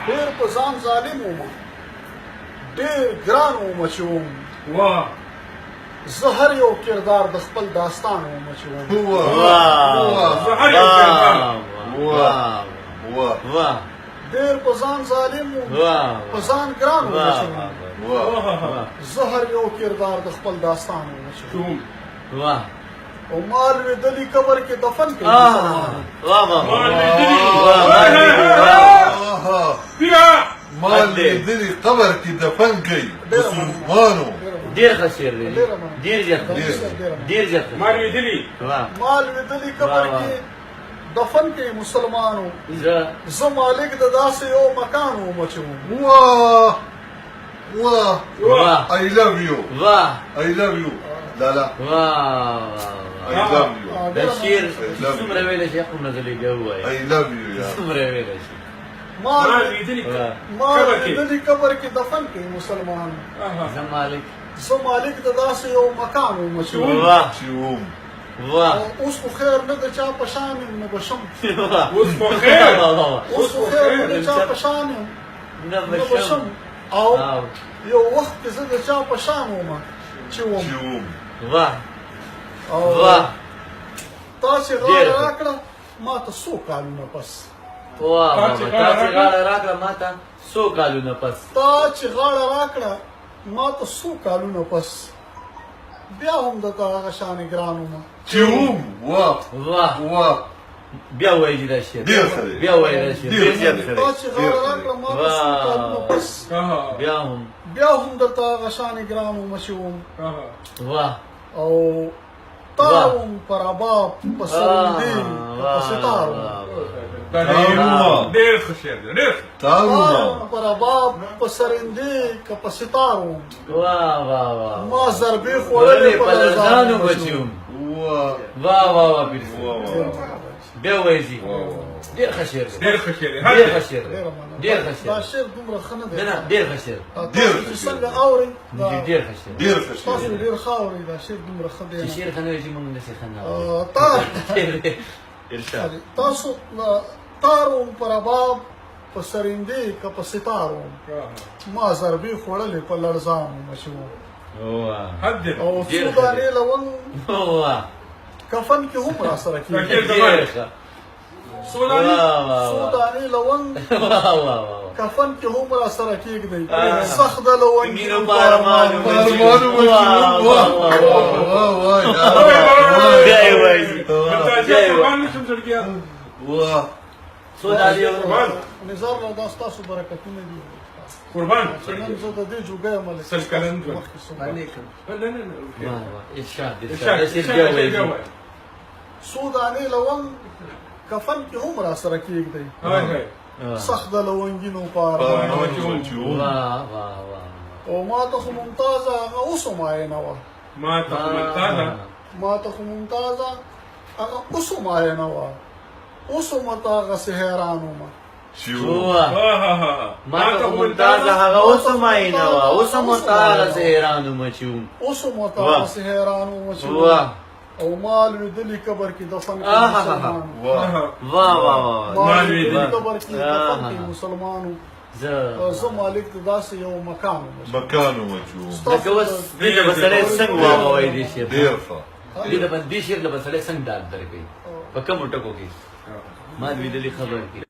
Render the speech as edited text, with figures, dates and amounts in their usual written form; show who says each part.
Speaker 1: ډېر په ځان ظالم وم، ډېر ګران وم چې وم.
Speaker 2: واه.
Speaker 1: زه هر یو کردار د خپل داستان وم چې وم.
Speaker 2: واه. زه هر یو کردار.
Speaker 3: واه واه.
Speaker 1: ډېر په ځان ظالم وم، په ځان ګران وم چې وم. زه هر یو کردار د خپل داستان وم چې وم. او ما لوېدلي قبر کې دفن کړي مسلمانو.
Speaker 2: ما لوېدلي.
Speaker 3: ما لوېدلي قبر کې دفن کړي مسلمانو.
Speaker 4: ډیر ښه شعر دی، ډیر زیات، ډیر زیات.
Speaker 2: ما لوېدلي،
Speaker 1: ما لوېدلي قبر کې دفن کړي مسلمانو. زه مالک د داسې یو مکان وم چې وم.
Speaker 3: واه واه.
Speaker 4: واه.
Speaker 3: I love you.
Speaker 4: واه.
Speaker 3: I love you. لالا.
Speaker 4: واه.
Speaker 3: I love you.
Speaker 4: د شعر څومره ویلی شي هومره ځلې بیا ووایه.
Speaker 3: I love you یار.
Speaker 4: څومره ویلی شي.
Speaker 1: ما
Speaker 2: ما لوېدلي
Speaker 1: ما
Speaker 2: قبر کې
Speaker 1: لوېدلي قبر کې دفن کړي مسلمانو.
Speaker 4: زه مالک،
Speaker 1: زه مالک د داسې یو مکان وم چې وم.
Speaker 4: واه.
Speaker 3: چې وم.
Speaker 4: واه.
Speaker 1: او اوس خو خیر نه د چا په شان یم، نه به شم.
Speaker 2: اوس خو خیر،
Speaker 1: اوس خو خیر نه د چا په شان یم،
Speaker 4: نه
Speaker 1: نه
Speaker 4: به
Speaker 1: به
Speaker 4: شم.
Speaker 1: شم. او یو وخت کې زه د چا په شان وم چې وم.
Speaker 3: چې وم.
Speaker 4: واه.
Speaker 1: او
Speaker 4: واه.
Speaker 1: تا چې
Speaker 4: ډېر
Speaker 1: غاړه
Speaker 4: ښه.
Speaker 1: راکړه ما ته څو کالونه پس.
Speaker 4: واه.
Speaker 2: تا چې
Speaker 4: تا چې
Speaker 2: غاړه
Speaker 4: غاړه راکړه ما ته څو کالونه پس.
Speaker 1: تا چې غاړه راکړه ما ته څو کالونه پس، بیا هم د تا هغه شانې ګران وم.
Speaker 3: چې وم. واه.
Speaker 4: واه.
Speaker 3: واه.
Speaker 4: بیا وایي چې دا شعر
Speaker 3: ډېر ښه دی.
Speaker 4: بیا وایي دا شعر ډېر زیات ښه
Speaker 1: تا
Speaker 4: دی.
Speaker 1: چې غاړه راکړه ما ته څو کالونه پس،
Speaker 4: بیا هم،
Speaker 1: بیا هم درته هغه شانې ګران وم چې وم.
Speaker 4: واه.
Speaker 1: او تار وم پر رباب، په سرندې په ستار وم.
Speaker 2: ډېر ښه شعر دی، ډېر ښه.
Speaker 3: تار
Speaker 1: تار
Speaker 3: وم.
Speaker 1: وم پر رباب، په سرندې که په ستار وم.
Speaker 4: واه واه واه.
Speaker 1: ما ضربې خوړلې
Speaker 4: په
Speaker 1: په
Speaker 4: لړزانو
Speaker 1: لړزانو
Speaker 4: بچي وم.
Speaker 3: واه.
Speaker 4: واه واه واه. پیر صاحب
Speaker 3: واه واه.
Speaker 4: بیا وایي چې ډېر ښه شعر دی،
Speaker 2: ډېر ښه شعر دی.
Speaker 4: ډېر ښه شعر دی،
Speaker 1: ډېره مننه.
Speaker 4: ډېر ښه
Speaker 1: دا
Speaker 4: شعر.
Speaker 1: شعر دومره ښه نه دی.
Speaker 4: نه نه، ډېر ښه شعر.
Speaker 1: دا
Speaker 3: ډېر
Speaker 1: تاسو چې
Speaker 3: ښه شعر.
Speaker 1: څنګه اورئ دا
Speaker 4: ډېر ښه شعر.
Speaker 3: ډېر ښه شعر.
Speaker 1: تاسو ډېر ښه اورئ، دا شعر دومره ښه دی
Speaker 4: چې
Speaker 1: نه.
Speaker 4: شعر ښه نه وي چې موږ داسې ښه نه اورو.
Speaker 1: تار
Speaker 4: شعر دی. ارشاد.
Speaker 1: تاسو تار وم پر رباب، په سرندې که په ستار وم. ما ضربې خوړلې په لړزان وم چې وم.
Speaker 4: واه.
Speaker 2: حد دی.
Speaker 1: او
Speaker 4: ډېر
Speaker 1: څو
Speaker 4: ښه دی.
Speaker 1: دانې لونګ
Speaker 4: واه.
Speaker 1: کفن کې هم را سره کېږي.
Speaker 4: ډېر ښه.
Speaker 2: څو دانې؟
Speaker 4: واه واه
Speaker 1: څو
Speaker 4: واه.
Speaker 1: دانې لونګ
Speaker 4: واه واه واه.
Speaker 1: کفن کې هم را سره کېږدئ.
Speaker 4: آه.
Speaker 1: سخت د لونګینو
Speaker 4: په ارمانو
Speaker 1: په
Speaker 3: ارمانو
Speaker 4: واه
Speaker 3: واه
Speaker 4: واه واه.
Speaker 3: واه واه واه.
Speaker 4: بیا یې وایي.
Speaker 2: تاجه قربان نشم زړګیا.
Speaker 3: واه.
Speaker 4: څو دانې؟
Speaker 2: قربان.
Speaker 1: نظار له، دا ستاسو برکتونه دي
Speaker 2: قربان.
Speaker 1: چې نن زه د دې جوګه یم. لکه
Speaker 2: 100 کلن ژوند.
Speaker 1: مخکې څومره.
Speaker 2: نه نه نه.
Speaker 4: واه واه. ارشاد
Speaker 2: ارشاد.
Speaker 4: ارشاد. دا شعر بیا وایي.
Speaker 2: بیا وایي.
Speaker 1: څو دانې لونګ کفن کې هم را سره کېږدئ.
Speaker 2: های های.
Speaker 1: سخت د لونګینو په ارمان.
Speaker 3: ارمانو چې وم.
Speaker 4: واه واه واه.
Speaker 1: او ما ته خو ممتازه هغه اوس هم آینه وه.
Speaker 2: ما ته خو ممتازه،
Speaker 1: ما ته خو ممتازه هغه اوس هم آینه وه، اوس هم ورته هغسې حیران وم.
Speaker 3: چې وم.
Speaker 4: واه. ما ته خو ممتازه هغه اوس هم آینه وه، اوس هم ورته هغسې حیران وم چې وم.
Speaker 1: اوس هم ورته
Speaker 4: واه.
Speaker 1: هغسې حیران وم چې وم.
Speaker 4: واه.
Speaker 1: او ما لوېدلي قبر کې دفن کړي
Speaker 4: آه.
Speaker 1: مسلمانو.
Speaker 3: واه.
Speaker 4: واه واه واه.
Speaker 1: ما
Speaker 2: ما
Speaker 1: لوېدلي
Speaker 2: لوېدلي.
Speaker 1: قبر کې دفن کړي مسلمانو.
Speaker 4: زه
Speaker 1: زه مالک د داسې یو مکان وم.
Speaker 3: مکان وم چې وم.
Speaker 4: لکه اوس دې ته به سړی څنګه واه وایي دې شعر ته؟
Speaker 3: ډېر ښه.
Speaker 4: دې ته به، دې شعر له به سړی څنګه داد درکوي په کومو ټکو کې؟ ما لوېدلي خبر کې